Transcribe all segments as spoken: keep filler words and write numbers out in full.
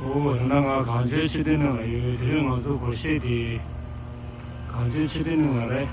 ཨོ། ད་ལྟ་ང་གངས་ལྗོངས་སྤྱི་མཐུན་གླིང་ལ་ཡོད། དེ་རིང་ང་ཚོ་སྒོར་གཞས་དེ་གངས་ལྗོངས་སྤྱི་མཐུན་གླིང་ལ་རེད།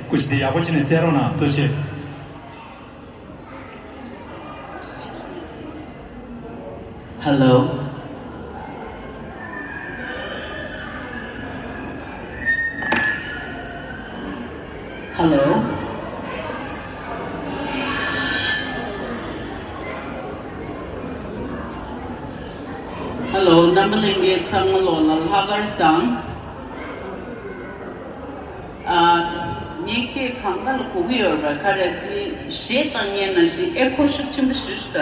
སྐུ་མཁྱེན་དེ་ཡག་པོ་བྱས་ནས་གསན་རོགས་གནང་། ཐུགས་རྗེ་ཆེ། Hello. Hello. Hello. རྣམ་པ་ལྷན་རྒྱས་ཚང་མ་ལོ་ལ་ལྷག་དཀར་བཟང་། ཨ། ངའི་སྐད་གང་ག་ལ་གོ་གི་ཡོད་རེད་པ། ག་རེ་དེ་གཞས་བཏང་མཁན་ནང་བཞིན་ཨེ་ཁོ་ཤུགས་ཆེན་པོ་ཞིག་ད།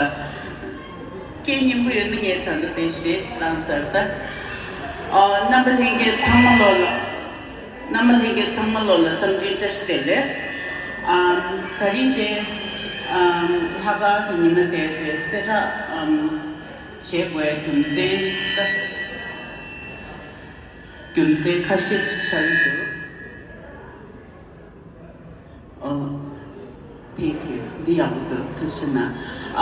སྐད་སྙན་པོ་ཡོད་ན་ངས་ད་ལྟ་དེ་གཞས་ཤིག་བཏང་ཚར་ད། ཨ། རྣམ་པ་ལྷན་རྒྱས་ཚང་མ་ལོ་ལ། རྣམ་པ་ལྷན་རྒྱས་ཚང་མ་ལོ་ལ་འཚམས་འདྲི་བཀྲ་ཤིས་བདེ་ལེགས། ཨ། ད་རིང་དེ། ཨ། ལྷག་དཀར་གྱི་ཉི་མ་དེ་དེ་གསལ་བསྒྲགས། ཨམ། བྱེད་དགོས་རྒྱུ་མཚན་ད། རྒྱུ་མཚན་ཁ་ཤས་ཤིག་ཆགས་ཀྱི་འདུག་ཨོ། Thank you. འདི་ཡག་པོ་འདུག་ཐུགས་རྗེ་གནང་།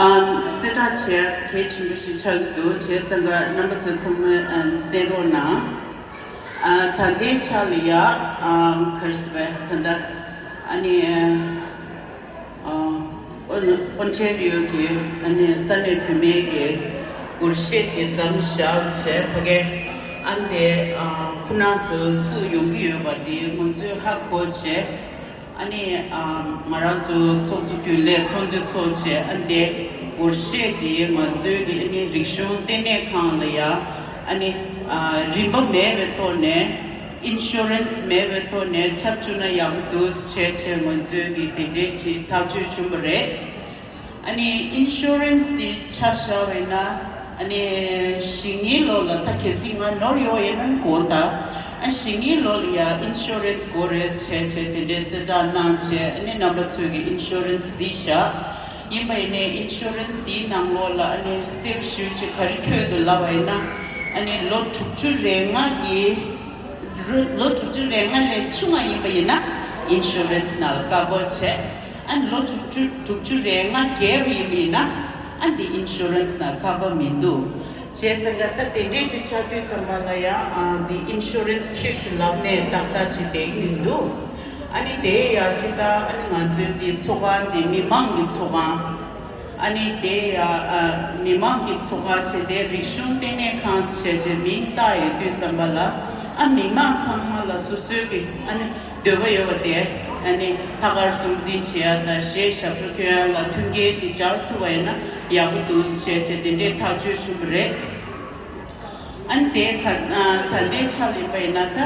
ཨམ། གསལ་བསྒྲགས་བྱས་གལ་ཆེན་པོ་ཞིག་ཆགས་ཀྱི་འདུག་བྱས་ཙང་ཀ་རྣམ་པ་ཚོ་ཚང་མས་ཨམ་གསན་རོགས་གནང་། ཨ། ད་ལྟའི་ཆ་ལ་ཡ། ཨམ། ག་རེ་ཟེར་བས་ད་ལྟ། ཨ་ནི། ཨ། ཨོན་ཨོན་ཊེ་རི་ཡོ་གི་ཨ་ནི་ས་གནས་བུད་མེད་ཀྱི་སྒོར་གཞས་དེ་མཚམས་བཞག་བྱས་ཕ་གི་ཨ་འདི། ཨ། ཁོ་རང་ཚོ་བཙུགས་ཡོང་གི་ཡོད་པ་དེ་ང་ཚོས་ཧ་གོ་བྱས། ཨ་ནི། ཨ། ང་རང་ཚོ་ཚོགས་གཙོ་རྒྱུན་ལས་ཚོགས་འདུ་ཚོགས་བྱས་ཨ་འདི་སྒོར་གཞས་དེ་ང་ཚོའི་གི་ཨ་ནི་རིག་གཞུང་ལྟེ་གནས་ཁང་ལ་ཡ་ཨ་ནི། ཨ། རིན་པ་མེད་པའི་ཐོག་ནས། ཨིན་ཤུ་རན་སི་མེད་པའི་ཐོག་ནས་འཁྲབ་བཅུག་ན་ཡག་པོ་འདུག་བྱས་བྱས་ང་ཚོས་ཀྱི་དེ་འདྲས་ཅིག་ཐག་གཅོད་བྱུང་བ་རེད། ཨ་ནི་ཨིན་ཤུ་རན་སི་དེ་ཆ་བཞག་པ་ཡིན་ན་ཨ་ནི་ཞེ་ལྔའི་ལོ་ལ་ད་གལ་སྲིད་ང་ནོར་ཡོད་ཡིན་ན་དགོངས་དག་ཨ། ཞེ་ལྔའི་ལོ་ལ་ཡ་ཨིན་ཤུ་རན་སི་དགོས་རེད་བྱས་བྱས་དེ་འདྲས་གསལ་བསྒྲགས་གནང་བྱས་ཨ་ནི་རྣམ་པ་ཚོས་ཀྱི་ཨིན་ཤུ་རན་སི་གཟིགས་བཞག་ཡིན་པ་ཡིན་ནའི་ཨིན་ཤུ་རན་སི་དེའི་ནང་ལོགས་ལ་ཨ་ནི་གསལ་པོ་ཞུ་ཅིག་ག་རེ་འཁོད་འདུག་ལབ་པ་ཡིན་ན་ཨ་ནི་ལོ་དྲུག་ཅུ་རེ་ལྔ་གི་ལོ་དྲུག་ཅུ་རེ་ལྔ་ལས་ཆུང་བ་ཡིན་པ་ཡིན་ན་ཨིན་ཤུ་རན་སི་ནང་ལ་ཀ་བར་བྱས། ཨ་ནི་ལོ་དྲུག་ཅུ་དྲུག་ཅུ་རེ་ལྔ་བརྒལ་བ་ཡིན་པ་ཡིན་ན་ཨ་འདི་ཨིན་ཤུ་རན་སི་ནང་ཀ་བར་མི་འདུག་བྱས་ཙང་ཀ་ད་དེ་འདྲས་ཅིག་ཆགས་དུས་ཙམ་པ་ལ་ཡང་ཨ་འདི་ཨིན་ཤུ་རན་སི་འཁྱེར་ཤོག་ལབ་ནས་ཏག་ཏག་ཅིག་བསྡད་ཀྱི་མི་འདུག་ཨ་ནི་དེ་ཡང་ཅི་ལྟར་ཨ་ནི་ང་ཚོའི་འདི་ཚོགས་ཁང་འདི་མི་མང་གི་ཚོགས་ཁང་། ཨ་ནི་དེ་ཡ། ཨ། མི་མང་གི་ཚོགས་ཁང་བྱས་ཏེ་རིག་གཞུང་ལྟེ་གནས་ཁང་ཞེས་བྱས་མིང་བཏགས་ཡོད་དུས་ཙམ་པ་ལ་ཨ་མི་མང་ཚང་མ་ལ་སོ་སོའི་གི་ཨ་ནི་འདོད་པ་ཡོད་པ་དེ་ཨ་ནི་ལྷག་དཀར་སྲུང་འཛིན་བྱེད་ཡ་དང་གཞས་ཞབས་བྲོ་སྐྱོན་ཡ་ལ་མཐུན་རྐྱེན་དེ་སྦྱར་ཐུབ་པ་ཡིན་ན་ཡག་པོ་འདུག་ཞེས་བྱས་དེ་འདྲའི་ཐག་གཅོད་བྱུང་བ་རེད། ཨ་ནི་དེ་ད་ད་ལྟའི་ཆ་ལ་ཡིན་པ་ཡིན་ན་ད་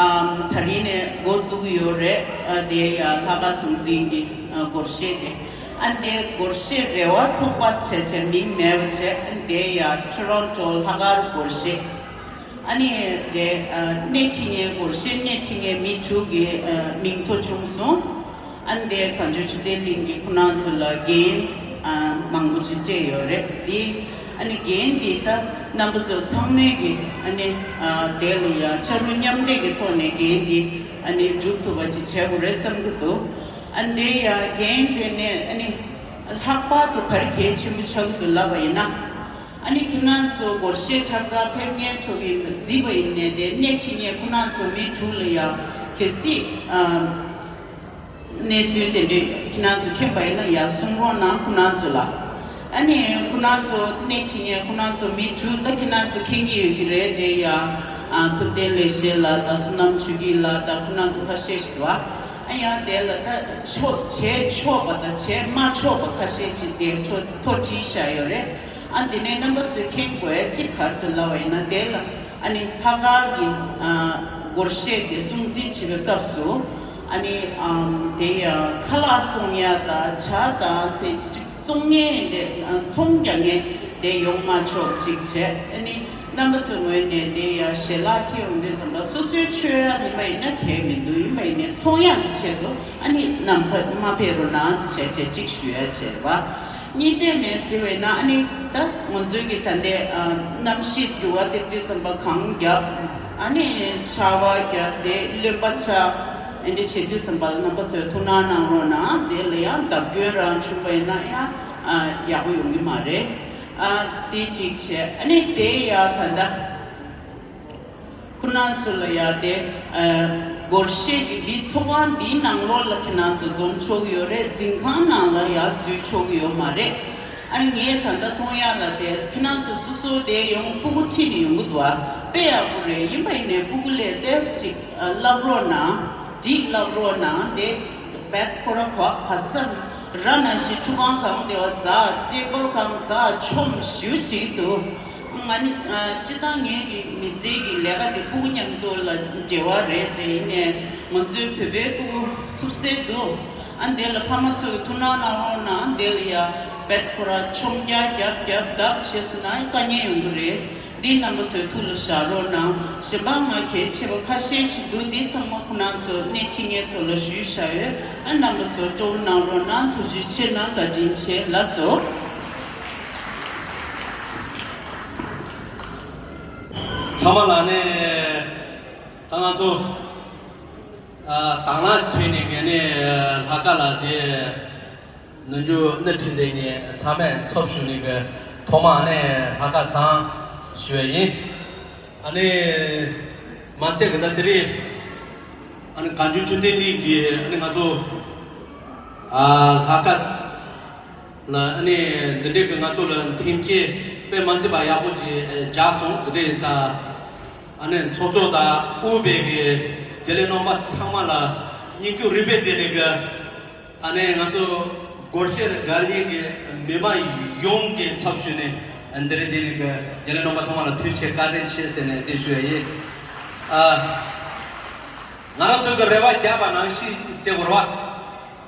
ཨམ་ད་རིང་ནས་འགོ་བཙུགས་ཀྱི་ཡོད་རེད། ཨ་དེ་ཡ་ལྷག་དཀར་སྲུང་འཛིན་གྱི་ཨ་སྒོར་གཞས་དེ། ཨ་ནི་དེ་སྒོར་གཞས་རེ་བ་ཚོགས་པ་ཞེས་བྱས་མིང་མེད་པ་བྱས། ཨ་ནི་དེ་ཡ་ཊོ་རོན་ཊོ་ལྷག་དཀར་སྒོར་གཞས། ཨ་ནི་དེ་ཨ་སྣེ་ཁྲིད་མཁན་སྒོར་གཞས་སྣེ་ཁྲིད་མཁན་མི་དྲུག་གི་ཨ་མིང་ཐོ་བྱུང་སོང་། ཨ་ནི་དེ་གངས་ལྗོངས་ཆོས་ལྡན་གླིང་གི་ཁོ་རང་ཚོ་ལ་འགན་ཨ་མང་པོ་ཅིག་སྤྲད་ཡོད་རེད་དེ། ཨ་ནི་འགན་འདི་ད་རྣམ་པ་ཚོ་ཚང་མས་ཀྱི་ཨ་ནི་ཨ་དེ་ལ་ཡང་ཕྱག་རོགས་མཉམ་འདེགས་ཀྱི་ཐོག་ནས་འགན་འདི་ཨ་ནི་སྒྲུབ་ཐུབ་པ་ཅིག་བྱེད་དགོས་རེད་བསམ་གྱི་འདུག་ཨ་ནི་དེ་ཡང་འགན་དེ་ནས་ཨ་ནི་ལྷག་པར་དུ་ག་རེ་གལ་ཆེན་པོ་ཆགས་ཀྱི་འདུག་ལབ་པ་ཡིན་ན། ཨ་ནི་ཁྱེད་རང་ཚོ་སྒོར་གཞས་འཁྲབ་གར་ཕེབས་མཁན་ཚོ་གིས་གཟིགས་པ་ཡིན་ནའི་དེ་སྣེ་ཁྲིད་མཁན་ཁོ་རང་ཚོ་མི་དྲུག་ལ་ཡང་གལ་སྲིད་ཨ་གནས་ཚུལ་དེ་འདྲས་ཁྱེད་རང་ཚོ་མཁྱེན་པ་ཡིན་ན་ཡར་གསུང་རོགས་གནང་ཁོ་རང་ཚོ་ལ། ཨ་ནི་ཁོ་རང་ཚོ་སྣེ་ཁྲིད་མཁན་ཁོ་རང་ཚོ་མི་དྲུག་ད་ཁྱེད་རང་ཚོ་མཁྱེན་གྱི་ཡོད་ཀྱི་རེད་དེ་ཡ། ཨ་ཐུབ་བསྟན་ལེགས་བཤད་ལགས་དང་བསོད་ནམས་ཆོས་སྐྱིད་ལགས་དང་ཁོ་རང་ཚོ་ཁ་ཤས་ཤིག་འདུག་ཨ་ཡང་དེ་ལ་ད་ཆོག་བྱས་ཆོག་པ་དང་བྱས་མ་ཆོག་པ་ཁ་ཤས་ཤིག་དེ་ཐོ་ཐོ་བྲིས་བཞག་ཡོད་རེད། ཨ་འདི་ནས་རྣམ་པ་ཚོས་མཁྱེན་དགོས་ཡ་གཅིག་ག་རེ་འདུག་ལབ་པ་ཡིན་ན་དེ་ལ་ཨ་ནི་ལྷག་དཀར་གྱི་ཨ་སྒོར་གཞས་དེ་སྲུང་བརྩི་བྱེད་པའི་སྐབས་སུ་ཨ་ནི་ཨམ་དེ་ཡ་ཁ་ལག་བཙོང་ཡ་དང་ཇ་དང་དེ་བཙོང་མཁན་དེ་ཨ་ཚོང་རྒྱག་མཁན་དེ་ཡོང་མ་ཆོག་ཅིག་བྱས། ཨ་ནི་རྣམ་པ་ཚོའི་ངོས་ནས་དེ་ཡ་ཞལ་ལག་འཁྱེར་ཡོང་དུས་ཙམ་པ་སོ་སོའི་མཆོད་ཡ་ཡིན་པ་ཡིན་ན་གལ་མི་འདུག་ཡིན་པ་ཡིན་ནའི་ཚོང་ཡ་གི་ཆེད་དུ་ཨ་ནི་རྣམ་པ་མ་ཕེབས་རོགས་གནང་ཞེས་བྱས་གཅིག་ཞུ་ཡ་བྱས་པ། གཉིས་ལྡན་མེད་ཟེར་བས་ན་ཨ་ནི་ད་ང་ཚོའི་གི་ད་ལྟའི་ཨ་གནམ་གཤིས་འགྱུར་བ་དེ་དུས་ཙམ་པ་གངས་རྒྱབ། ཨ་ནི་ཆར་པ་རྒྱབ་དེ་རློན་པ་ཆགས། ཨེ་འདྲ་བྱེད་དུས་ཙམ་པ་ལ་རྣམ་པ་ཚོས་ཐུགས་སྣང་གནང་རོགས་གནང་། དེ་ལ་ཡང་བརྡབ་སྐྱོན་རང་བྱུང་བ་ཡིན་ན་ཡང་ཨ་ཡག་པོ་ཡོང་གི་མ་རེད། ཨ་དེ་གཅིག་བྱས། ཨ་ནི་དེ་ཡང་ད་ལྟ་ཁོ་རང་ཚོ་ལ་ཡང་དེ་ཨ་ སྒོར་གཞས་འདི་འདི་ཚོགས་ཁང་འདིའི་ནང་ལོགས་ལ་ཁྱེད་རང་ཚོ་འཛོམས་ཆོག་གི་ཡོད་རེད། འཛིན་ཁང་ནང་ལ་ཡར་འཛུལ་ཆོག་གི་ཡོད་མ་རེད། ཨ་ནི་ངས་ད་ལྟ་མཐོང་ཡག་ལ་དེ་ཁྱེད་རང་ཚོ་སོ་སོ་དེ་ཡོང་སྤུ་གུ་ཁྲིད་ནས་ཡོང་གི་འདུག་ཨ། དཔེ་ཡག་པོ་རེད། ཡིན་པ་ཡིན་ནའི་སྤུ་གུ་ལ་ཏོག་ཙམ་ཅིག་བསླབ་རོགས་གནང་། འགྲིག་བསླབ་རོགས་གནང་། དེ་བེད་ཁོ་ར་གོ་ག་ས་ར་ན་ཞིག་ཁྲུས་ཁང་གང་དེ་བ་འཛག་ཊེ་བལ་གང་འཛག་ཆོམ་ཞུ་ཞིག་འདུག་ང་ནི་ཨ། སྤྱིར་བཏང་ངེད་ཀྱི་མི་ཚེ་གི་ལས་ཀ་དེ་སྤུ་གུ་མཉམ་དུ་ལ་འབྲེལ་བ་རེད་དེ། ཡིན་ནའི་ང་ཚོའི་བོད་པའི་སྤུ་གུ་ཚུབ་སེ་འདུག་ཨ་འདི་ལ་ཕ་མ་ཚོས་ཐུགས་སྣང་གནང་རོགས་གནང་། འདི་ལ་ཡ་བེད་ཁོ་ར་ཆོམ་རྒྱག་རྒྱབ་རྒྱབ་བརྡབ་བྱས་སོང་ན་དཀའ་ངལ་ཡོང་གི་རེད། འདི་རྣམ་པ་ཚོས་ཐུགས་ལ་བཞག་རོགས་གནང་། གཞན་པ་ང་གལ་ཆེ་བ་ཁ་ཤས་ཅིག་འདུག་འདི་ཚང་མ་ཁོ་རང་ཚོ་སྣེ་ཁྲིད་མཁན་ཚོ་ལ་ཞུས་བཞག་ཡོད། ཨ་རྣམ་པ་ཚོ་སྤྲོ་བོ་གནང་རོགས་གནང་། ཐུགས་རྗེ་ཆེ་གནང་། བཀའ་དྲིན་ཆེ་ལགས་སོ། ཚང་མ་ལ་ནས་ད་ང་ཚོ་ཨ་དང་བླངས་ཐོན་ནས་ག་ནས་ལྷག་དཀར་ལ་དེ་ནུ་འཇུ་སྣེ་ཁྲིད་དེ་ནས་ཚང་མས་ཚབ་ཞུས་ནས་གི་ཐོག་མ་ནས་ལྷག་དཀར་བཟང་ཞུ་བ་ཡིན། ཨ་ནི་མ་ཚད་གི་ད་དེ་རིང་ཨ་ནི་གངས་ལྗོངས་ཆོས་ལྡན་གླིང་གི་ཨ་ནི་ང་ཚོ་ཨ་ལྷག་དཀར་ལ་ཨ་ནི་འདི་འདྲའི་གི་ང་ཚོ་ལ་མཐུན་རྐྱེན་དཔེ་མ་སྲིད་པ་ཡག་པོ་ཅིག་ཨ་སྦྱར་སོང་། འདི་འདྲ་ཡིན་ཙང་ཨ་ནི་ཚོགས་གཙོ་དང་དབུས་པའི་གི་རྒྱུན་ལས་རྣམ་པ་ཚང་མ་ལ་སྙིང་ཁུང་རུས་པའི་གཏིང་ནས་གི་ཨ་ནི་ང་ཚོ་སྒོར་གཞས་དགའ་ཉེ་གི་མི་མང་ཡོངས་ཀྱི་ཚབ་ཞུས་ནས་འདི་རིང་འདི་ནས་གི་རྒྱུན་ལས་རྣམ་པ་ཚང་མ་ལ་ཐུགས་རྗེ་ཆེ་བཀའ་དྲིན་ཆེ་ཟེར་ནས་དེ་ཞུ་ཡ་ཡིན། ཨ། ང་རང་ཚོ་གི་རེ་བ་བརྒྱབ་པ་ནང་བཞིན་ཟེར་དགོས་རེད་བ།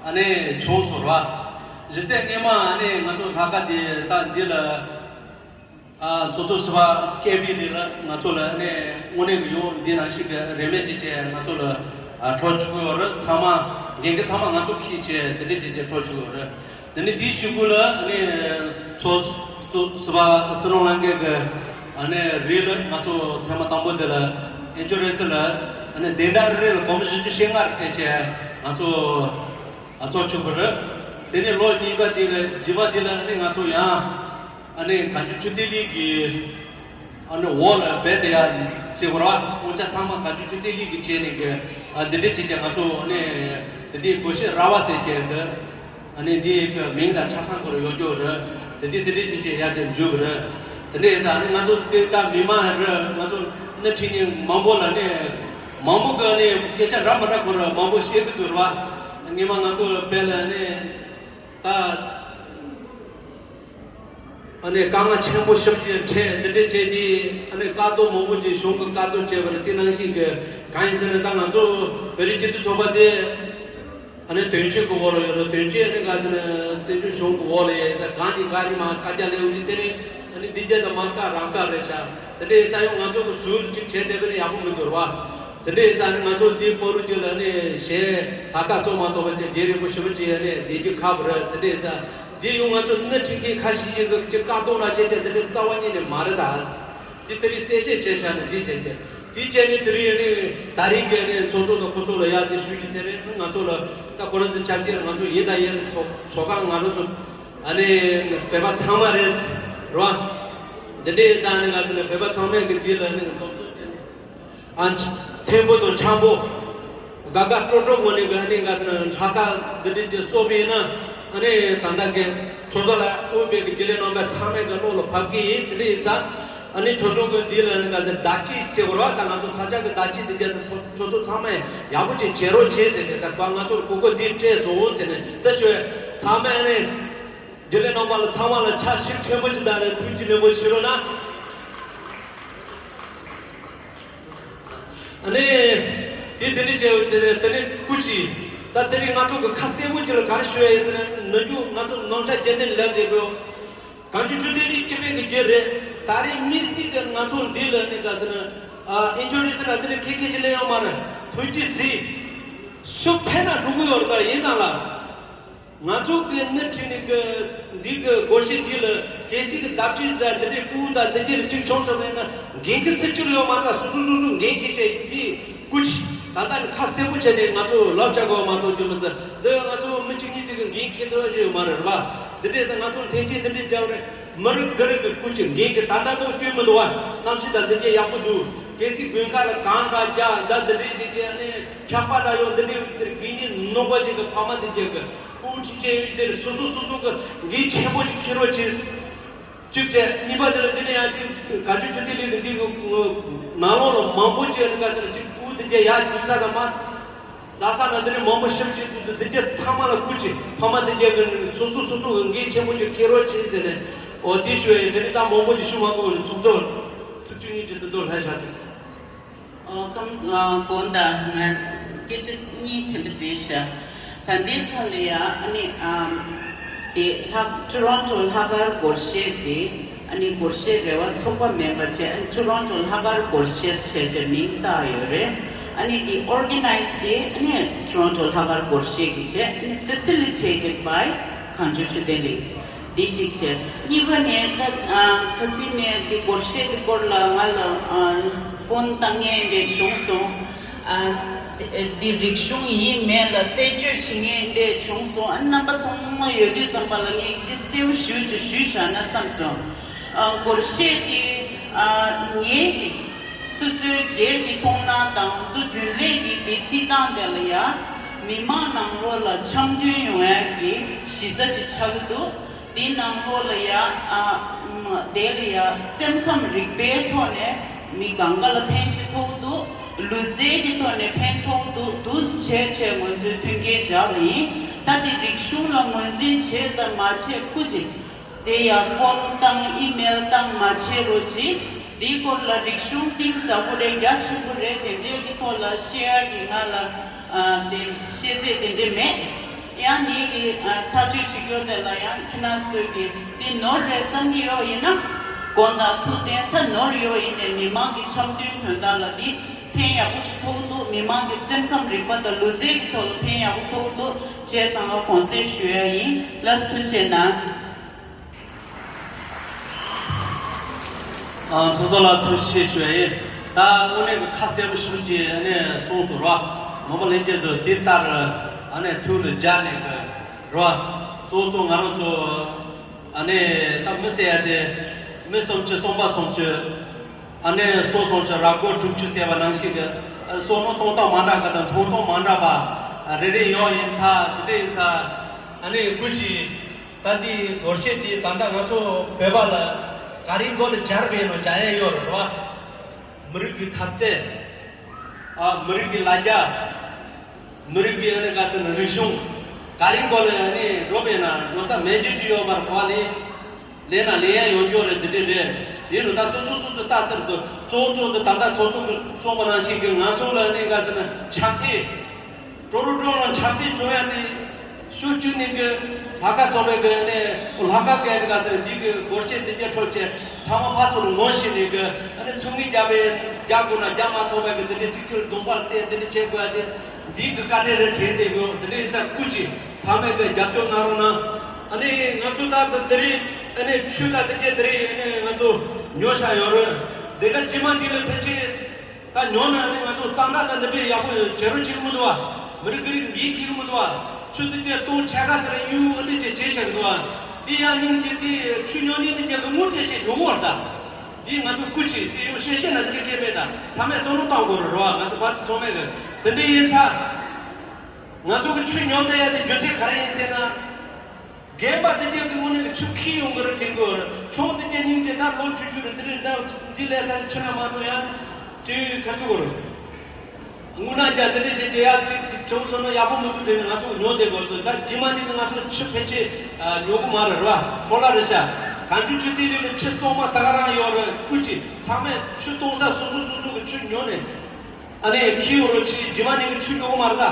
ཨ་ནི་བྱུང་སོང་རེད་བ། གཞི་རྩའི་སྔོན་མ་ཨ་ནི་ང་ཚོ་ལྷག་དཀར་འདི་ད་འདི་ལ་ཨ་ཚོགས་གཙོ་ཟུར་པ་སྐལ་བྷེ་རི་ལ་ང་ཚོ་ལ་ཨ་ནི་དངོས་གནས་ཀྱི་ཡོང་འདི་ནང་བཞིན་གི་རེ་སྨོན་ཅིག་བྱས། ང་ཚོ་ལ་ཨ་འཕྲོ་བཅུག་གི་ཡོད་རེད། ཚང་མ་འགན་འཁྱེར་ཚང་མ་ང་ཚོ་འཁྱེར་བྱས་དེ་འདྲས་བྱས་བྱས་འཕྲོ་བཅུག་གི་ཡོད་རེད། དེ་ནས་དེའི་གཞུག་གུ་ལ་ཨ་ནི་ཚོགས་གཙོ་ཟུར་པ་བསོད་ནམས་ལྷན་རྒྱས་ཀྱི་ཨ་ནི་རེད་ལ་ང་ཚོ་ཐེངས་མ་དང་པོ་དེ་ལ་ཨེན་ཇོ་རེ་སི་ལ་ཨ་ནི་བདེན་བདའ་རེ་རེ་ལ་སྒོར་མོ་བཞི་བཅུ་ཞེ་ལྔ་རེ་སྤྲད་བྱས་ང་ཚོ་ཨ་ཚོགས་ཆུང་གི་རེད། དེ་ནས་ལོ་གཉིས་པ་དེ་ལ་རྗེས་མ་དེ་ལ་ཨ་ནི་ང་ཚོ་ཡང་ཨ་ནི་གངས་ལྗོངས་ཆོས་ལྡན་གླིང་གི་ཨ་ནི་འོག་ལ་རྦད་དེ་ཡ་བྱེད་དགོས་ར། དབང་ཆ་ཚང་མ་གངས་ལྗོངས་ཆོས་ལྡན་གླིང་གི་བྱས་ནས་གི་ཨ་འདི་འདྲས་བྱས་ཀྱང་ང་ཚོ་ཨ་ནི་དེ་དུས་སྒོར་གཞས་ར་བ་ཟེར་བྱས་འདི་ཨ་ནི་འདི་གི་མིང་དང་ཆ་ཚང་སྐོར་ཡོད་རྒྱུ་རེད། དེ་དུས་དེ་འདྲས་བྱས་བྱས་ཡ་དེ་འཇུག་གི་རེད། དེ་འདྲས་ཡིན་ཙང་ཨ་ནི་ང་ཚོ་དེ་ལྟ་མི་མང་རེད། ང་ཚོ་སྣེ་ཁྲིད་མཁན་མང་པོ་ལ་ནི་མང་པོ་གི་ཨ་ནི་སྐད་ཆ་འདྲ་མི་འདྲ་སྐོར་མང་པོ་བཤད་གི་འདུག་ར་བ། སྔོན་མ་ང་ཚོ་དཔེ་ལ་ཨ་ནི་ད། ཨ་ནི་དཀའ་ངལ་ཆེན་པོ་ཞེ་པོ་ཅིག་འཕྲད། འདི་འདྲས་བྱས་ཏེ་ཨ་ནི་བཀག་སྡོམ་མང་པོ་ཅིག་གཞུང་གིས་བཀག་སྡོམ་བྱས་པ་རེད། དེ་ནང་བཞིན་གྱི་གང་ཡིན་ཟེར་ན་ད་ང་ཚོ་བོད་རིགས་སྤྱི་མཐུན་ཚོགས་པ་དེ་ཨ་ནི་དོན་གཅོད་ཀྱི་འོག་ལ་ཡོད་རེད། དོན་གཅོད་ཨ་ནི་ག་ཟེར་ན་བཙན་བྱོལ་གཞུང་གི་འོག་ལ་ཡོད་ས། གང་ནས་གང་ནས་མར་བཀའ་རྒྱ་ལས་འོང་གི་དེ་རེད། ཨ་ནི་འདི་རྒྱ་དང་མར་བཀག་རང་བཀག་རེད་ཤག་དེ་འདྲས་ཡིན་ཙང་ཡང་ང་ཚོ་གི་ཟུར་གཅིག་བྱས་བསྡད་པ་ནི་ཡག་པོ་མི་འདུག་ར་བ། དེ་འདྲས་ཡིན་ཙང་ནི་ང་ཚོ་འདིའི་བར་དུ་ཅིག་ལ་ནི་གཞས་ལྷག་དཀར་སོགས་མ་གཏོགས་པ་ཅིག་རྒྱུན་རིང་པོ་ཞེ་པོ་ཅིག་ནི་བསྡད་རྒྱུ་ཁག་པོ་རེད། དེ་འདྲས་ཡིན་ཙང་འདི་ཡང་ང་ཚོ་སྣེ་ཁྲིད་མཁན་ཁ་ཤས་ཤིག་གིས་ཅིག་བཀག་སྡོམ་ལ་བྱས་ཏེ་དེ་འདྲས་རྩ་བ་ཉིད་ནས་མ་རེད་ད། འདི་དེ་རིང་གསལ་བཤད་བྱས་བཞག་ནས་འདི་བྱས་བྱས་འདི་བྱས་ནས་དེ་རིང་ནི་ད་རིང་གི་ནི་ཚོགས་གཙོ་དང་ཁོ་ཚོ་ལ་ཡག་དེ་ཞུ་རྒྱུ་དེ་རེད། ང་ཚོ་ལ་ད་ཁོ་རང་ཚོ་ཆ་རྐྱེན་ལ་ང་ཚོ་ཡིན་ད་ཡིན་ཚོགས་ཚོགས་ཁང་ང་རང་ཚོ་ཨ་ནི་བོད་པ་ཚང་མ་རེད་ར་བ། དེ་འདྲས་ཡིན་ཙང་ནི་ང་ཚོ་ནི་བོད་པ་ཚང་མས་གི་འདི་ལ་ནི་ཚོགས་གཙོ་བྱས་ནས། ཨ་ཆ་ཐེམ་པོ་དང་འཆམ་པོ། དགའ་དགའ་སྤྲོ་སྤྲོ་ངང་ནས་ཨ་ནི་ང་ཚོ་ལྷག་དཀར་འདི་འདྲའི་ཅིག་གསོག་པ་ཡིན་ན། ཨ་ནི་ད་ལྟ་གི་ཚོགས་གཙོ་ལ་དབུས་པའི་གི་རྒྱུན་ལས་རྣམ་པ་ཚང་མས་གི་བློ་ལ་བབས་ཀྱི་ཡིན། དེ་འདྲ་ཡིན་ཙང་ཨ་ནི་ཁྱོད་ཚོ་གི་འདི་ལ་ང་ཚོ་བདག་གཅེས་ཟེར་དགོས་རེད་བ། ད་ང་ཚོ་ས་ཆ་གི་བདག་གཅེས་དེ་རྒྱ་དེ་ཚོ་ཁྱོད་ཚོ་ཚང་མས་ཡག་པོ་ཅིག་བྱེད་རོགས་བྱེད་ཟེར་ཏེ། ད་ང་ཚོར་གོ་སྐབས་འདི་སྤྲད་སོང་ཟེར་ནས་ད་ཞུ་ཚང་མས་ཨ་ནི་རྒྱུན་ལས་རྣམ་པ་ལ་ཚང་མ་ལ་ཕྱག་ཞིབ་ཆེན་པོ་ཅིག་དང་ནི་ཐུགས་རྗེ་ལེགས་འབུལ་ཞུ་རོགས་གནང་། ཨ་ནི། དེ་དེ་ནས་བྱས་དེ་དེ་ནས་སྐུ་མཁྱེན། ད་དེ་རིང་ང་ཚོ་གི་ཁ་གསལ་པོ་ཅིག་ལ་ག་རེ་ཞུ་ཡ་ཡིན་ཟེར་ན། ནམ་རྒྱུན་ང་ཚོ་ནམ་ཞག་རྒྱུན་ལྡན་ལབ་བསྡད་དགོས། གངས་ལྗོངས་ཆོས་ལྡན་གླིང་སྤྱི་པའི་གི་རྒྱུན་རེད། ད་རེས་དམིགས་བསལ་གི་ང་ཚོ་འདི་ལ་ནི་ག་ཟེར་ན། ཨ་ཨིན་ཇོ་རེ་སི་ལ་འདི་ལ་ཁེ་ཁེ་ཅིག་ལེན་ཡོང་མ་རེད། ཐུགས་རྗེ་གཟིགས། སུ་ཕན་ན་འགྲོ་གི་ཡོད་རེད་ད་ཡིན་ན་ལ། ང་ཚོ་གི་སྣེ་ཁྲིད་ནས་གི་འདི་གི་སྒོར་གཞས་འདི་ལ་གལ་སྲིད་གི་བརྡ་བརྒྱུད་དང་འདི་འདྲའི་སྤུ་གུ་དང་འདི་འདྲའི་གཅིག་བྱུང་སོང་ན་འགན་ཁུར་སེ་གཅིག་ཡོད་མ་རེད། སོ་སོ་སོ་སོ་འགན་འཁྱེར་བྱས་འདི་སྐུ་མཁྱེན་ད་ལྟ་ནི་ཁ་གསལ་པོ་བྱས་ནས་ང་ཚོ་ལབ་བྱ་དགོས་མ་གཏོགས་རྒྱུ་མི་ཟེར། འདི་ང་ཚོ་མི་གཅིག་གཉིས་གཅིག་གི་འགན་འཁྱེར་ཐུབ་ཡ་ཡོད་མ་རེད་པ། འདི་འདྲའི་ཟེར་ང་ཚོ་འཐེན་འཁྱེར་འདི་འདྲའི་རྒྱབ་རེད། མི་རིགས་གི་རིགས་ཀྱི་སྐུ་མཁྱེན་འགན་གི་ད་ལྟ་ཐོག་སྐྱོན་མི་འདུག་བ། གནམ་གཤིས་དང་འདི་འདྲའི་ཡག་པོ་འདུག་གལ་སྲིད་དགུན་ཁ་ལ་གངས་འདྲ་རྒྱག་འདྲ་འདི་འདྲས་བྱས་བྱས་ནས་ཆར་པ་འདྲ་ཡོང་འདི་འདྲས་དེར་དགེ་བསྙེན་ནོར་བ་ཅིག་གི་ཕ་མ་དེ་གྱད་ཀྱི་སྤུ་གྲི་བྱས་ཡོད་དེར་སོ་སོ་སོ་སོ་གི་འགན་ཆེན་པོ་ཅིག་འཁྱེར་རོགས་བྱེད། གཅིག་བྱས། གཉིས་པ་དེ་ལ་འདི་ནས་ཡང་གཅིག་ག་ཅུ་ཆུ་ཐིག་ལི་གི་འདི་གི་ནང་ལོགས་ལ་མང་པོ་བྱས་ནས་ག་ཟེར་ན་གཅིག་སྤུ་དེ་གྱད་ཡར་རྒྱུག་ས་དང་མ། རྩྭ་ས་ན་འདི་ནས་མང་པོ་ཤིབ་ཅིག་འདུག་འདི་གྱད་ཚང་མ་ལ་སྐུ་མཁྱེན། ཕ་མ་འདི་གྱད་ཀྱི་སོ་སོ་སོ་སོ་གི་འགན་ཆེན་པོ་ཅིག་འཁྱེར་རོགས་བྱེད་ཟེར་ནས། འོ་དེ་ཞུ་ཡ་ཡིན། དེ་ནི་ད་མང་པོ་ཅིག་ཞུ་མ་དགོས་ནས་ཚོགས་གཙོ་ཚིག་བཅུ་གཉིས་ཀྱི་འདི་དོ་ལྷ་ཤ་ཚིག་ཨོ་ཁམ་ཨ་དགོངས་དག་ང་སྐད་ཆ་གཉིས་དྲན་པ་བརྗེད་ཤག་ད་ལྟའི་ཆ་ལ་ཡ་ཨ་ནི་ཨམ་དེ་ལྷག་ཊོ་རོན་ཊོ་ལྷག་དཀར་སྒོར་གཞས་དེ། ཨ་ནི་སྒོར་གཞས་རེ་བ་ཚོགས་པ་མིན་པ་བྱས། ཨ་ནི་ཊོ་རོན་ཊོ་ལྷག་དཀར་སྒོར་གཞས་ཞེས་བྱས་མིང་བཏགས་ཡོད་རེད། ཨ་ནི་དེ་ཨོར་ག་ནའི་ཛི་དེ་ཨ་ནི་ཊོ་རོན་ཊོ་ལྷག་དཀར་སྒོར་གཞས་ཀྱི་བྱས། ཨ་ནི་facilitated by གངས་ལྗོངས་ཆོས་ལྡན་གླིང་། དེ་གཅིག་བྱས། གཉིས་པ་ནས་ད་ཨ་ཁ་སང་ནས་དེ་སྒོར་གཞས་དེ་སྐོར་ལ་ང་ལ་ཨ་ཕོན་བཏང་མཁན་རེ་བྱུང་སོང་། ཨ་དེ་དེ་རིག་གཞུང་ཡིན་མིན་ལ་རྩད་གཅོད་བྱེད་མཁན་འདྲ་བྱུང་སོང་། ཨ་རྣམ་པ་ཚང་མ་ཡོད་དུས་ཙམ་པ་ལ་ངས་འདི་གསལ་པོ་ཞུ་ཅིག་ཞུས་བཞག་ན་བསམ་སོང་། ཨ་སྒོར་གཞས་འདི་ཨ་ངའི་སོ་སོའི་སྒེར་གྱི་མཐོང་སྣང་དང་ཚོ་རྒྱུན་ལས་ཀྱི་འདི་རྩིས་སྟངས་དེ་ལ་ཡ་མི་མང་ནང་ལོགས་ལ་འཆམ་མཐུན་ཡོང་ཡ་གི་གཞི་རྩ་ཅིག་ཆགས་ཀྱི་འདུག་འདི་ནང་ལོགས་ལ་ཡ་ཨ་མ་དེ་ལ་ཡ་སེམས་ཁམས་རིག་པའི་ཐོག་ནས་མི་གང་ག་ལ་ཕན་ཅིག་ཐོགས་འདུག་ལུས་རྩལ་གྱི་ཐོག་ནས་ཕན་ཐོགས་འདུག་འདུག་བྱས་བྱས་ང་ཚོས་མཐུན་རྐྱེན་སྦྱར་བ་ཡིན། ད་དེ་རིག་གཞུང་ལ་ངོས་འཛིན་བྱས་དང་མ་བྱས་སྐུ་མཁྱེན། དེ་ཡ་ཕོན་བཏང་ཨི་མེལ་བཏང་མ་བྱེད་རོགས་གྱིས། དེའི་སྐོར་ལ་རིག་གཞུང་གཏིང་ཟབ་པོ་རེད། རྒྱ་ཆེན་པོ་རེད། དེ་འདྲའི་གི་ཐོག་ལ་ཤེར་གྱི་ང་ལ་ཨ་དེ་ཤེས་ཚད་དེ་འདྲས་མེད། ཡང་ངེད་ཀྱི་ཨ་ཐག་གཅོད་བྱེད་རྒྱུ་དེ་ལ་ཡང་ཁྱེད་རང་ཚོས་ཀྱི་འདི་ནོར་རེད་བསམ་གྱི་ཡོད་ཡིན་ན། དགོངས་དག་ཐུགས་བདེན། ད་ནོར་ཡོད་ཡིན་ནའི་མི་མང་གི་འཆམ་མཐུན་དོན་དག་ལ་འདི་ཕན་ཡག་པོ་ཞིག་ཐོགས་འདུག་མི་མང་གི་སེམས་ཁམས་རིག་པ་དང་ལུས་རྩལ་གྱི་ཐོག་ལ་ཕན་ཡག་པོ་ཐོགས་འདུག་བྱས་ཙང་ང་དགོངས་སེལ་ཞུ་ཡ་ཡིན། ལགས་སོ། ཐུགས་རྗེ་གནང་། ཨ་ཚོགས་གཙོ་ལགས་ཐུགས་རྗེ་ཆེ་ཞུ་ཡ་ཡིན། ད་དངོས་གནས་ཀྱི་ཁ་གསལ་པོ་ཞེ་པོ་ཅིག་ཨ་ནི་གསུངས་སོང་ར། ནོར་བུ་ལྷན་རྒྱས་ཚོ་དེ་ལྟར་ཨ་ནི་ཐུགས་ལ་འཇགས་ནས་ཀྱི་ར། གཙོ་བོ་གཙོ་ང་རང་ཚོ་ཨ་ནི་ད་མི་ཟེར་ཡ་དེ་མི་སུམ་ཅུ་རྩོམ་པ་སུམ་ཅུ། ཨ་ནི་སོ་སོ་ཆ་ར་སྐོར་དྲུག་ཅུ་ཟེར་བ་ནང་བཞིན་གྱི་བསམ་བློ་གཏོང་སྟངས་མ་འདྲ་ག་དང་མཐོང་སྟངས་མ་འདྲ་བ་རེ་རེ་ཡོད་ཡིན་ཚ། དེ་འདྲ་ཡིན་ཚ། ཨ་ནི་སྐུ་མཁྱེན། ད་འདི་སྒོར་གཞས་འདི་ད་ལྟ་ང་ཚོ་བོད་པ་ལ་ག་རེ་མགོ་ལ་སྦྱར་བས་ནོ་སྦྱར་ཡ་ཡོད་རེད་བ། མི་རིགས་ཀྱི་འཐབ་རྩོད། ཨ་མི་རིགས་ཀྱི་ལ་རྒྱ། མི་རིགས་ཀྱི་ཨ་ནི་ག་ཟེར་ན་རིག་གཞུང་། ག་རེ་མགོ་ལ་ཨ་ནི་འགྲོ་བས་ན་འགྲོ་ས་མེད་རྒྱུ་ཅིག་ཡོད་མ་རེད་བ། ལས་ལས་ན་ལས་ཡ་ཡོང་རྒྱུ་རེད། འདི་འདྲ་རེད། ཡིན་ནོ་ད་སོ་སོ་སོ་སོ་ལྟ་ཚར་དུ་གཙོ་བོ་གཙོ་བོ་དེ་ད་ལྟ་ཚོགས་གཙོ་གིས་གསུངས་པ་ནང་བཞིན་གྱི་ང་ཚོ་ལ་ཨ་ནི་ག་ཟེར་ན་ཆགས་ཐེ། ཀྲོ་རུ་ཀྲོ་ལ་འཆམ་མཐུན་བྱུང་ཡ་དེ། ཤོག་གཅིག་ནས་གི་ལྷ་ཁང་ཚོགས་པའི་གི་ནས་ལྷ་ཁང་གི་ག་ཟེར་འདི་གི་སྒོར་གཞས་འདི་གྱད་འཕྲོ་བཅད་ཚང་མ་ཕར་ཚུར་ངོ་ཤེས་ནས་གི་ཨ་ནི་ཚུགས་མི་རྒྱབ་པའི་རྒྱག་དགོས་ན་རྒྱག་མ་ཐུབ་པའི་གི་འདི་འདྲའི་གཅིག་ཆུར་གདོང་པར་བལྟས་འདི་འདྲ་བྱེད་དགོས་ཡ་དེ་འདི་གི་བཀའ་དྲིན་རེད་དྲན་བསྡད་དགོས། འདི་འདྲའི་ས་སྐུ་མཁྱེན་ཚང་མས་གི་རྒྱབ་སྐྱོར་གནང་རོགས་གནང་། ཨ་ནི་ང་ཚོ་ད་དེ་རིང་ཨ་ནི་ཆུ་ད་དེ་གྱད་དེ་རིང་ཨ་ནི་ང་ཚོ་ཉོ་ཆ་ཡོད་རེད། དེ་ག་རྗེས་མ་འདི་ལ་ཕལ་ཆེར། ད་ཉོ་ན་ནི་ང་ཚོ་གཙང་སྦྲ་དང་འདི་འདྲའི་ཡག་པོ་བྱེད་རོགས་བྱེད་ཀྱི་མི་འདུག་བ། མི་རིགས་ཀྱི་རིགས་འགན་འཁྱེར་གྱི་མི་འདུག་བ། ཆུ་དེ་དེ་སྟོང་ཆ་ག་ཚོད་ཡུ་ཨ་འདྲ་ཅིག་བྱེད་བཞག་གི་འདུག་བ། འདི་ཡང་སྙིང་རྗེ་དེ་ཆུ་ཉོ་ནི་དེ་རྒྱབ་ཏུ་དངུལ་སྤྲད་བྱས་ཉོ་གི་བར་ད། འདི་ང་ཚོ་སྐུ་མཁྱེན་དེ་ཡང་བཤད་བཤད་ན་དེ་འདྲ་སྐད་མེད་ད། ཚང་མས་བསམ་བློ་བཏང་དགོས་རེད་རོ། ང་ཚོ་བར་དུ་ཚང་མས་གི་དེ་འདྲ་ཡིན་ཚ། ང་ཚོ་གི་ཆུ་ཉོ་བསྡད་ཡ་དེ་རྒྱུ་མཚན་ག་རེ་ཡིན་ཟེར་ན། རྒན་པ་དེ་གྱད་ཀྱི་དངོས་གནས་ཀྱི་ཆུ་འཁྱེར་ཡོང་གི་རེད་དྲན་གྱི་ཡོད་རེད། ཆུང་དེ་གྱད་སྙིང་རྗེ་ད་ལོ་ཆུང་ཆུང་རེད། འདི་རེད་ད་འདི་ལས་ས་ཆུ་ན་མ་གཏོགས་ཡང་ཅིག་ག་ཚོད་གོ་རེད། དངུལ་ནག་རྒྱ་འདི་འདྲ་བྱས་བྱས་ཡག་ཅིག་ཅིག་བྱུང་སོང་ན་ཡག་པོ་མི་འདུག་དྲན་ནས་ང་ཚོ་ཉོ་བསྡད་དགོས་འདུག་ད་རྗེས་མ་ནི་ང་ཚོ་ཆུ་ཕལ་ཆེར་ཉོ་གི་མ་རེད་ར། འཕྲོ་བརླག་རེད་ཤག་གངས་ལྗོངས་ཆུ་ཐིག་ལི་ལ་ཆུ་བཙོང་མ་ད་ག་རང་ཡོད་རེད། སྐུ་མཁྱེན་ཚང་མས་ཆུ་གཏོང་ས་སོ་སོ་སོ་སོ་གི་ཆུ་ཉོ་ནས། ཨ་ནི་ཁྱི་ཡོ་རོ་ཆི་རྗེས་མ་ནི་གི་ཆུ་ཉོ་གི་མ་རེད་ད།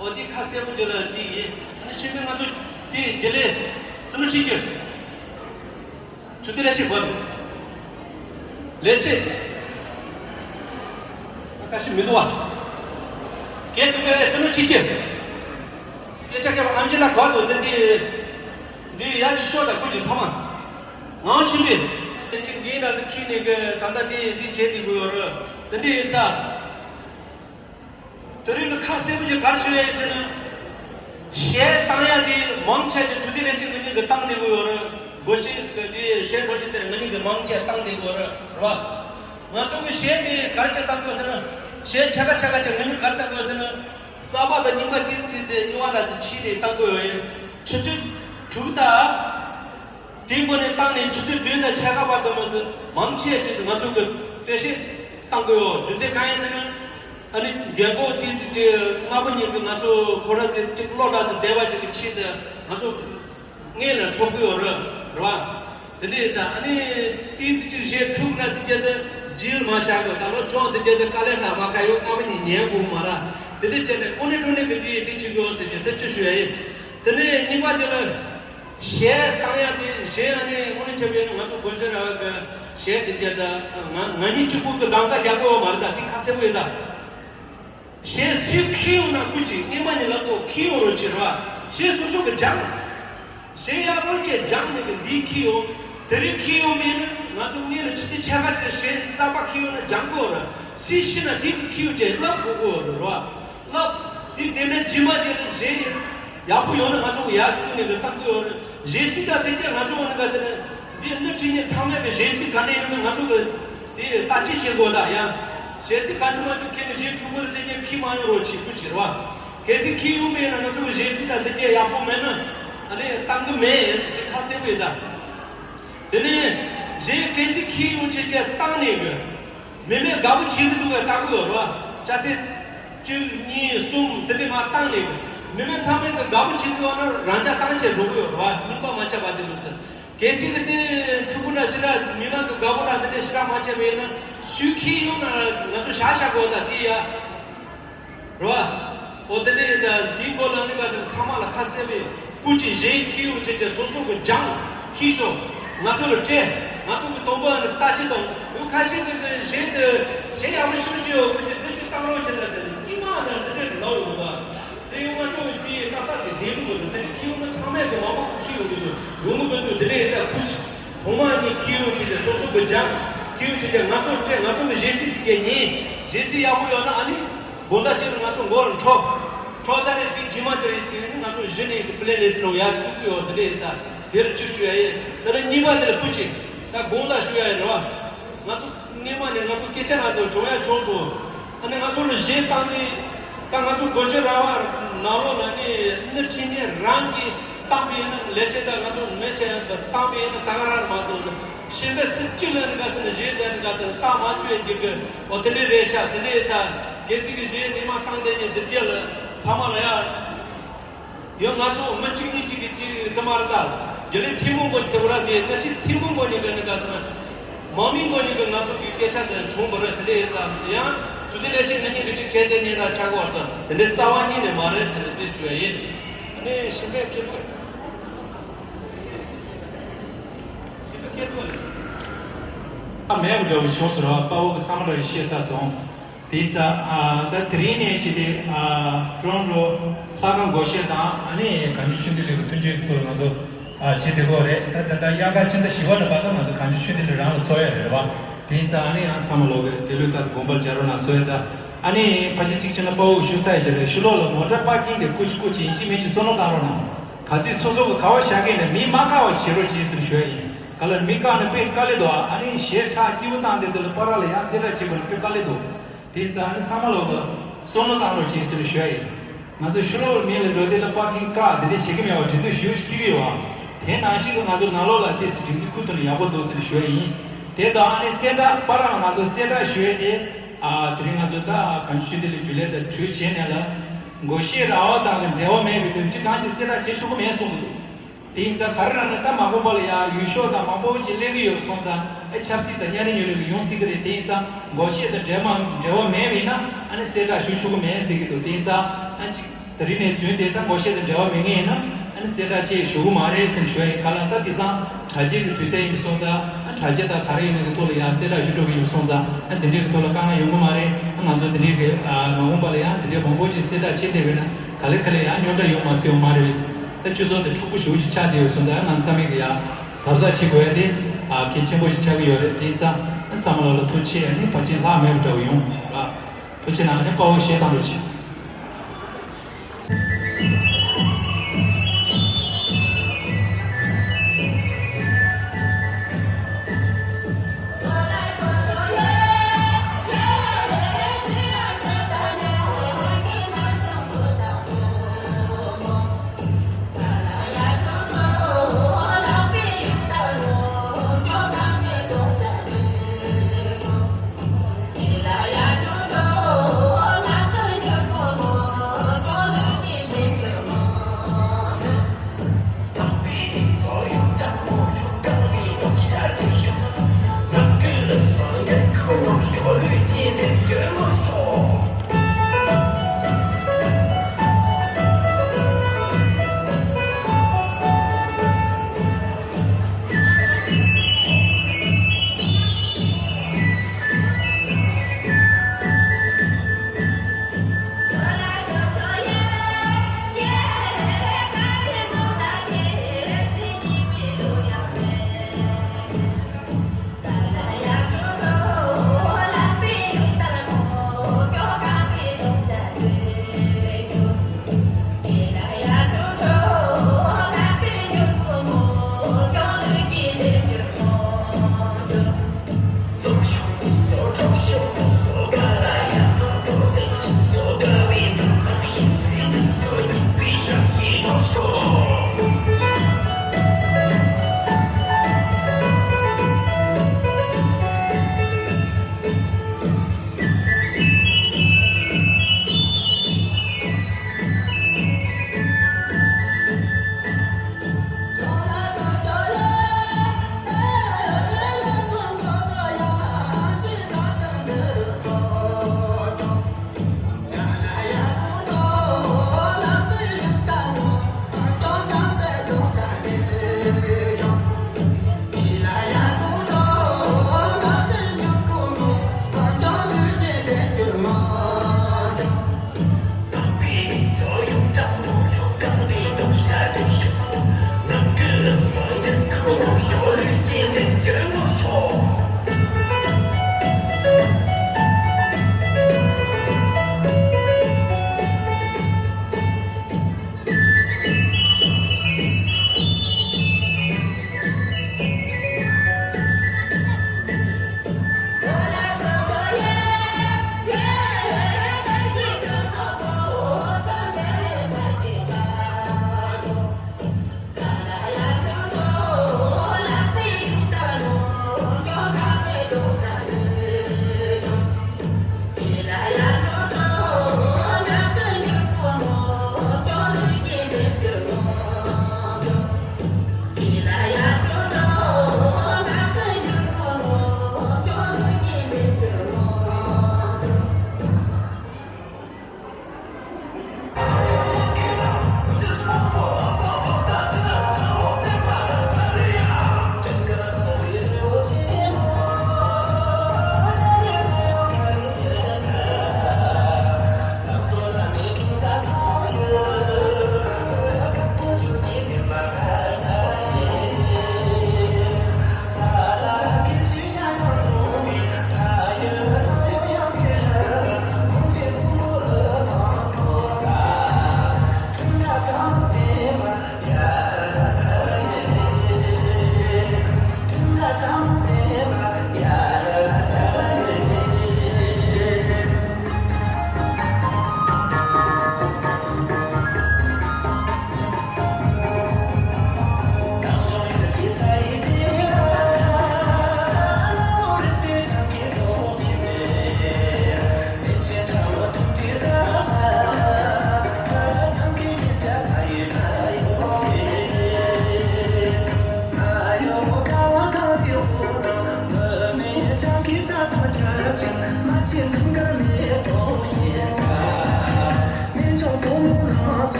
འོ་འདི་ཁ་གསལ་པོ་བྱས་ལ་འདི་ཡིན། ཨ་ནི་ཤི་མི་ང་ཚོ་འདི་དགེ་ལས་སུ་ནུ་ཆི་ཀྱི་ཐུ་དེ་ལས་ཤི་བབ་ལས་ཆེ་ད་ཁ་ཤི་མི་འདུག་བ། སྐད་དུ་ག་སུ་ནུ་ཆི་ཀྱི་སྐད་ཆ་སྐད་པ་ཨམ་ཆི་ལ་གོ་འདུག་འདི་འདི་འདི་ཡ་ཤོ་ད་ཁུ་ཅི་ཚང་མ། ངའང་ཤི་འདི་ཅིག་འདི་འདྲ་ཟིག་ཁྱི་ནས་གི་ད་ལྟ་འདི་འདི་བྱེད་འདི་དགོས་ཡོད་རེད། དེ་འདྲ་ཡིན་ས། དེ་རིང་གི་ཁ་གསལ་པོ་ཅིག་ག་རེ་ཞུ་ཡ་ཡིན་ཟེར་ན། གཞས་བཏང་ཡ་དེ་མང་ཆེ་ཅིག་དུས་དེ་རེ་ཅིག་ང་གཉིས་ཀྱིས་བཏང་བསྡད་དགོས་ཡོད་རེད། སྒོར་གཞས་དེ་གཞས་འཕྲོ་ཅིག་དེ་ང་གཉིས་ཀྱིས་མང་ཆེ་བཏང་བསྡད་དགོས་རེད་རེད་བ། ང་ཚོ་གི་གཞས་དེ་ག་རེ་བྱས་བཏང་དགོས་ཟེར་ན། གཞས་ཆ་ག་ཆ་ག་ཅིག་ངས་ག་རེ་བཏང་དགོས་ཟེར་ན། གསར་པ་དང་རྙིང་པ་དེ་ཚིག་ཚེ་རྙིང་བ་ལ་ཚིག་ཕྱི་ནས་བཏང་དགོས་ཡོད་ཡིན། ཆུ་ཚོད་དྲུག་དང་། དེའི་སྒོ་ནས་བཏང་ནས་ཆུ་ཚོད་བདུན་དང་ཕྱེད་ཀ་བར་དུ་མ་ཟད་མང་ཆེ་ཅིག་ཏུ་ང་ཚོ་གི་སྟོད་གཞས་བཏང་དགོས་ཡོད། རྒྱུ་མཚན་གང་ཡིན་ཟེར་ན། ཨ་ནི་རྒན་གོག་དེ་ཚིག་ཅིག་སྔ་པོ་ཉིད་ཀྱི་ང་ཚོ་ཁོ་ར་ཚོ་ཅིག་བློ་བདག་ཏུ་བསྡད་པ་ཅིག་གི་ཆེད་དུ་ང་ཚོ། སྔས་ལ་འཕྲོག་གི་ཡོད་རེད། རེད་བ། དེ་འདྲ་ཡིན་ཙང་ཨ་ནི་ཏིས་གཅིག་གཞས་འཁྲུག་ན་དེ་གྱད་དུ་ཇིལ་མ་བཞག་གོ། ད་ལོ་ཆུང་དེ་གྱད་དུ་དཀའ་ལས་ན་མ་དཀའ་ཡོད་དཀའ་བ་ཉིད་ཉན་དགོས་མ་ར། དེ་འདྲ་བྱས་ནས་ཨོ་ནི་ཀྲོ་ནི་གི་དེ་ཡི་དེ་བྱེད་དགོས་ཟེར་གྱི་དེ་ཅི་ཞུ་ཡ་ཡིན། དེ་ནས་གཉིས་པ་དེ་ལ་གཞས་བཏང་ཡ་དེ་གཞས་ཨ་ནི་ཨོ་ནི་བྱས་པས་ནི་ང་ཚོ་སྒོར་གཞས་ར་བ་གི་གཞས་དེ་གྱད་དུ་ང་ང་གཉིས་གཅིག་པུ་གི་གདམ་ག་རྒྱག་དགོས་མ་རེད། ད་དེ་ཁ་གསལ་པོ་ཡིན་ད། གཞས་སུས་ཁྱེར་ཡོང་ན་སྐུ་མཁྱེན། སྔས་མ་ནས་ལབ་དགོས། ཁྱེར་ཡོང་རོགས་བྱེད་ར། གཞས་སོ་སོ་གི་སྦྱངས། གཞས་ཡག་པོ་བྱས་སྦྱངས་ནས་གི་འདི་ཁྱེར་ཡོང་། དེ་རིང་ཁྱེར་ཡོང་མེད་ན་ང་ཚོ་སྔས་ལ་ཆུ་ཚོད་ཕྱེད་ཀ་ཅིག་གཞས་གསར་པ་ཁྱེར་ཡོང་ན་སྦྱང་དགོས་ར། སུས་ཤེས་ན་དེ་གི་ཁྱེར་ཡོང་བྱས་ལབ་དགོས་དགོས་ར། ལབ། དེ་དེ་ནས་རྗེས་མ་དེ་ལ་གཞས་ཡག་པོ་ཡོང་ན་ང་ཚོ་གི་ཡར་བཅུག་ནས་གི་བཏང་དགོས་ར། གཞས་ཚིག་དང་དེ་གྱད་ང་ཚོ་གི་ནི་ག་དེ་ནི། འདི་ནི་ཁྲིད་མཁན་ཚང་མས་ཀྱི་གཞས་ཚིག་ག་འདྲ་ཡོད་ན་ང་ཚོ་གི་དེ་བརྟག་དཔྱད་བྱེད་དགོས། ད་ཡང་གཞས་ཚིག་ག་འདྲ་མ་འདུག་ཁྱེད་ཀྱི་གཞས་འཁྲུག་པོ་ཟེར་མཁན་ཁྱི་མ་ཡོང་རོགས་བྱེད་དགོས་ཕྱིར་བ། གལ་སྲིད་ཁྱི་ཡོང་མེད་ན་ང་ཚོ་གི་གཞས་ཚིག་དང་འདི་གྱད་ཡག་པོ་མེད་ན་ཨ་ནི་བཏང་གི་མེད་ཟེར་ཏེ་ཁ་གསལ་པོ་ཡིན་ད། དེ་ནས་གཞས་གལ་སྲིད་ཁྱི་ཡོང་བྱས་ཀྱད་བཏང་ནས་གི་མི་མེད་དགའ་པོ་བྱེད་ཀྱི་འདུག་གས་ལྟ་གི་ཡོད་རེད་བ། ཅ་དེ་གཅིག་གཉིས་གསུམ་དེ་འདྲ་མ་བཏང་ནས་གི་མི་མེད་ཚང་མས་གི་དགའ་པོ་བྱེད་ཀྱི་ཡོད་ན་རང་ཅག་བཏང་བྱས་འགྲོ་གི་ཡོད་རེད་བ། རྙིང་པ་མ་ཆགས་པ་དེ་མི་སྲིད། གལ་སྲིད་ཀྱི་དེ་ཕྲུ་གུ་འདྲ་ཞིག་ལ་མི་མང་གི་དགའ་པོ་འདྲ་དེ་འདྲ་ཞིག་ལ་མ་བྱས་པ་ཡིན་ན་སུས་ཁྱི་ཡོང་ན་ང་ཚོ་བཞག་བཞག་དགོས་ད་དེ་ཡ། རེད་བ། འོ་དེ་འདྲ་ཡིན་ཙང་འདིའི་སྐོར་ལ་ནི་ག་ཚོད་ཚང་མ་ལ་ཁ་གསལ་བའི་སྐུ་མཁྱེན་གཞས་ཁྱི་ཡོང་བྱས་ཀྱི་སོ་སོ་གི་སྦྱངས་ཁྱི་ཤོག་ང་ཚོ་ལ་སྤྲད། ང་ཚོ་གི་དོན་པ་ནི་ལྟ་ཅི་དང་ཡོད་ཁ་ཤས་ཀྱི་གཞས་དེ་གཞས་ཡག་པོ་ཤོད་ཀྱི་ཡོད་ཀྱི་དེ་ཅི་བཏང་རོགས་བྱས་ན་དེ་ནི་སྙིང་མ་ན་དེ་འདྲ་ལོག་ཡོང་བ། དེ་ཡང་ང་ཚོ་གི་དེ་ཏག་ཏག་ཅིག་བསྡད་གི་མི་འདུག་དེ་ནི་ཁྱི་ཡོང་ན་ཚང་མས་གི་མང་པོ་ཁྱི་ཡོང་གི་འདུག་ཡོང་གི་མི་འདུག་དེ་འདྲ་ཡིན་ཙང་སྐུ་མཁྱེན། ཐོག་མ་ནས་ཁྱི་ཡོང་བྱས་ཏེ་སོ་སོ་གི་སྦྱངས། ཁྱི་ཡོང་བྱས་ཏེ་ང་ཚོར་སྤྲད། ང་ཚོ་གི་གཞས་ཚིག་དེ་གྱད་ཉན། གཞས་ཚིག་ཡག་པོ་ཡོད་ན་ཨ་ནི་དགོང་དག་ཅིག་ལ་ང་ཚོ་མགོ་ལ་འཕྲོག་འཕྲོག་ཚར་རེད། དེ་རྗེས་མ་དེ་རེད། དེ་ནི་ང་ཚོ་གཞི་ནས་གི་པི་ལེ་ལིསི་ལ་ཡར་བཅུག་གི་ཡོད། དེ་འདྲ་ཡིན་ཙང་དེ་རུ་བཅུག་ཞུ་ཡ་ཡིན། དེ་ནས་གཉིས་པ་དེ་ལ་སྐུ་མཁྱེན། ད་དགོང་དག་ཞུ་ཡ་ཡིན་རེད་བ། ང་ཚོ་སྔས་མ་ནས་ང་ཚོ་སྐད་ཆ་ང་ཚོ་བྱུང་ཡ་བྱུང་སོང་། ཨ་ནི་ང་ཚོ་ལ་གཞས་བཏང་དུས་ད་ང་ཚོ་སྒོར་གཞས་ར་བ་ནང་ལོགས་ལ་ནི་ནི་ཁྲིད་མཁན་རང་གིས་བཏང་པ་ཡིན་ན་ལས་བྱེད་དང་ང་ཚོ་མི་ཆེ་ཡང་བཏང་པ་ཡིན་ན་ད་ག་རང་མ་གཏོགས་ནི་ཤེས་ཀ་སྲིད་སྤྱི་ལ་ནི་ག་ཚོད་ནི་གཞས་དེ་ནི་ག་ཚོད་ནི་བཏང་མ་ཆོད་ཡ་འགྱུར་གི། འོ་དེ་འདྲའི་རེད་ཤག་དེ་འདྲའི་ཡིན་ཙང་གལ་སྲིད་ཀྱི་གཞས་སྔས་མ་བཏང་དེ་ཉིད་འདི་སྐད་ལ་ཚང་མ་ལ་ཡ། ཡང་ང་ཚོ་མི་གཅིག་གཉིས་གཅིག་གིས་གཅིག་དུ་མ་རེད་ད། རྒྱུན་ལས་ཐུན་མོང་སྒོ་ནས་ཟེར་བ་ར་དེ་སྣེ་ཁྲིད་ཐུན་མོང་སྒོ་ནས་གི་ནི་ག་ཚོད་ན། མང་མིའི་སྒོ་ནས་གི་ང་ཚོ་གི་སྐད་ཆ་དེ་བྱུང་བ་རེད། དེ་འདྲ་ཡིན་ཙང་ཟེར་ཡང་དུ་དེ་ལས་ཤིག་ང་གཉིས་ཀྱི་གཅིག་བྱས་ཏེ་ཉིན་ར་ཆག་གོ་བར་དུ་དེ་འདྲའི་རྩ་བ་ཉིད་ནས་མ་རེད་ཟེར་ནས་དེ་ཞུ་ཡ་ཡིན། ཨ་ནི་ཤིང་པའི་ཁེ་པོ། ཤིང་པའི་ཁེ་པོ་རེད། ཨ་མེད་འདྲ་བའི་ཕྱོགས་སུ་ར་དཔའ་བོ་གི་ཚང་མ་ར་ཤེས་ཚར་སོང་། དེ་ཙང་ཨ་ད་དེ་རིང་ནས་བྱས་ཏེ་ཨ་ཀྲོན་རོ་ལྷ་ཁང་སྒོར་གཞས་དང་ཨ་ནི་གངས་ལྗོངས་ཆོས་ལྡན་གླིང་གི་མཐུན་འབྲེལ་གྱི་ཐོག་ལ་ང་ཚོ་ཨ་བྱེད་བསྡད་ཀྱི་ཡོད་རེད། ད་ད་ལྟ་དབྱར་ཁ་ཕྱི་ཟླ་བཞི་པ་ནས་བར་དུ་ང་ཚོ་གངས་ལྗོངས་ཆོས་ལྡན་གླིང་རང་ལ་འཚོགས་ཡ་རེད་བ། དེ་ཙང་ཨ་ནི་ཡང་ཚང་མ་ལོག་གི་དེ་ལུས་ལྟར་དུ་དགོངས་པར་བྱ་རོགས་གནང་། སོ་ཡ་ད་ཨ་ནི་ཕ་ཤི་གཅིག་ཕྱིན་ན་དཔའ་བོ་ཞུ་ཚར་ཡ་ཞིག་རེད། ཕྱི་ལོགས་ལ་མོ་ཊ་པར་ཀིང་དེ་ཀུ་ཅི་ཀུ་ཅི་ཡིན་གཅིག་མིན་གཅིག་བསམ་བློ་བཏང་རོགས་གནང་། ག་ཚོད་སོ་སོ་གི་ག་བ་བཞག་གི་ནས་མི་མ་བཀག་པ་བྱེད་རོགས་གྱིས་ཟེར་ཞུ་ཡ་ཡིན། ག་ལ་མི་བཀག་ན་དཔེ་དཀའ་ལས་འདུག་ཨ་ནི་གཞས་ཁྲག་སྐྱིད་པོ་བཏང་དེ་དེ་ལ་པར་ལ་ཡང་གསལ་བསྒྲགས་བྱེད་དགོས་ན་དཔེ་དཀའ་ལས་འདུག་དེ་ཙང་ཨ་ནི་ཚང་མ་ལོག་གི་བསམ་བློ་བཏང་རོགས་གྱིས་ཟེར་ཞུ་ཡ་ཡིན། ང་ཚོ་ཕྱི་ལོགས་མི་ལ་འགྲོ་དེ་ལ་པར་ཀིང་བཀག་དེ་འདྲ་བྱེད་ཀྱི་མེད་པ་དུས་ཚོད་ཞུ་ཁྱི་གི་ཡོད་པ། དེ་ནང་བཞིན་གྱི་ང་ཚོ་ནང་ལོགས་ལ་ཏོག་ཙམ་སྒྲིག་འཛུགས་ཁུལ་དུ་ནས་ཡག་པོ་འདུག་ཟེར་ཞུ་ཡ་ཡིན། དེ་དང་ཨ་ནི་གསལ་བསྒྲགས་པར་ལ་ང་ཚོ་གསལ་བསྒྲགས་ཞུ་ཡ་དེ། ཨ་དེ་རིང་ང་ཚོ་ད་གངས་ལྗོངས་ཆོས་ལྡན་གླིང་རྒྱུན་ལས་དང་གྲོས་བྱས་ནས་ལ། སྒོར་གཞས་ར་བ་དང་གི་འབྲེལ་བ་མེད་པའི་སྐད་ཅིག་གང་ཞིག་གསལ་བསྒྲགས་བྱེད་ཆོག་གི་མེད་གསུང་གི་འདུག་དེ་ཡིན་ཙང་ག་རེ་ར་ན་ད་མ་དགོངས་པ་ལ་ཡང་ཡུལ་ཤོག་དང་མང་པོ་ཞིག་སླེབས་ཀྱི་ཡོད་སོང་ཙང་ཨེ་ཆབ་སྲིད་དང་གཉའ་རིས་ཉོ་རིས་ཀྱི་ཡོང་སྲིད་ཀྱི་རེད། དེ་ཡིན་ཙང་སྒོར་གཞས་དང་འབྲེལ་མ་འབྲེལ་བ་མེད་པ་ཡིན་ན་ཨ་ནི་གསལ་བསྒྲགས་ཞུ་ཆོག་གི་མེད་ཟེར་གྱི་འདུག་དེ་ཡིན་ཙང་ཨ་ཅིག་ད་རིང་ནས་བཟུང་སྟེ་ད་སྒོར་གཞས་དང་འབྲེལ་བ་མེད་མཁན་ཡིན་ན་ཨ་ནི་གསལ་བསྒྲགས་ཅིག་ཞུ་གི་མ་རེད་ཟེར་ཞུ་ཡ་ཡིན། ག་ལ་ད་དེང་སང་དྲ་རྒྱའི་གི་དུས་ཚོད་ཡིན་པ་སོང་ཙང་ཨ་དྲ་རྒྱ་དང་ག་རེ་ཡིན་ནའི་གི་ཐོག་ལ་ཡང་གསལ་བསྒྲགས་ཞུ་འགྲོ་གི་ཡིན་པ་སོང་ཙང་ཨ་དེ་འདྲའི་གི་ཐོག་ལ་དཀའ་ངལ་ཡོང་གི་མ་རེད། ཨ་ང་ཚོ་དེ་འདྲའི་གི་ཨ་མ་འོངས་པ་ལ་ཡང་དེ་འདྲའི་མང་པོ་ཞིག་གསལ་བསྒྲགས་བྱེད་བསྡད་པས་ན་ག་ལེ་ག་ལེ་ཡང་རྙོག་དྲ་ཡོང་མ་སྲིད་པ་མ་རེད། ད་སྤྱི་ཚོགས་དེ་འཁྲུག་པོ་ཞེ་པོ་ཞིག་ཆགས་བསྡད་ཡོད་སོང་ཙང་ཨ་ང་ཚང་མས་གི་ཡང་གཟབ་གཟབ་བྱེད་དགོས་ཡ་དེ་ཨ་གལ་ཆེན་པོ་ཞིག་ཆགས་ཀྱི་ཡོད་རེད། དེ་ཡིན་ཙང་ཨ་ཚང་མ་ལོག་ལ་ཐུགས་རྗེ་ཆེ། ཨ་ནི་ཕལ་ཆེར་ལྷག་མེད་པ་འདྲ་བོ་ཡོང་ར། ཐུགས་རྗེ་གནང་། ཨ་ནི་དཔའ་བོ་གཞས་བཏང་རོགས་གྱིས།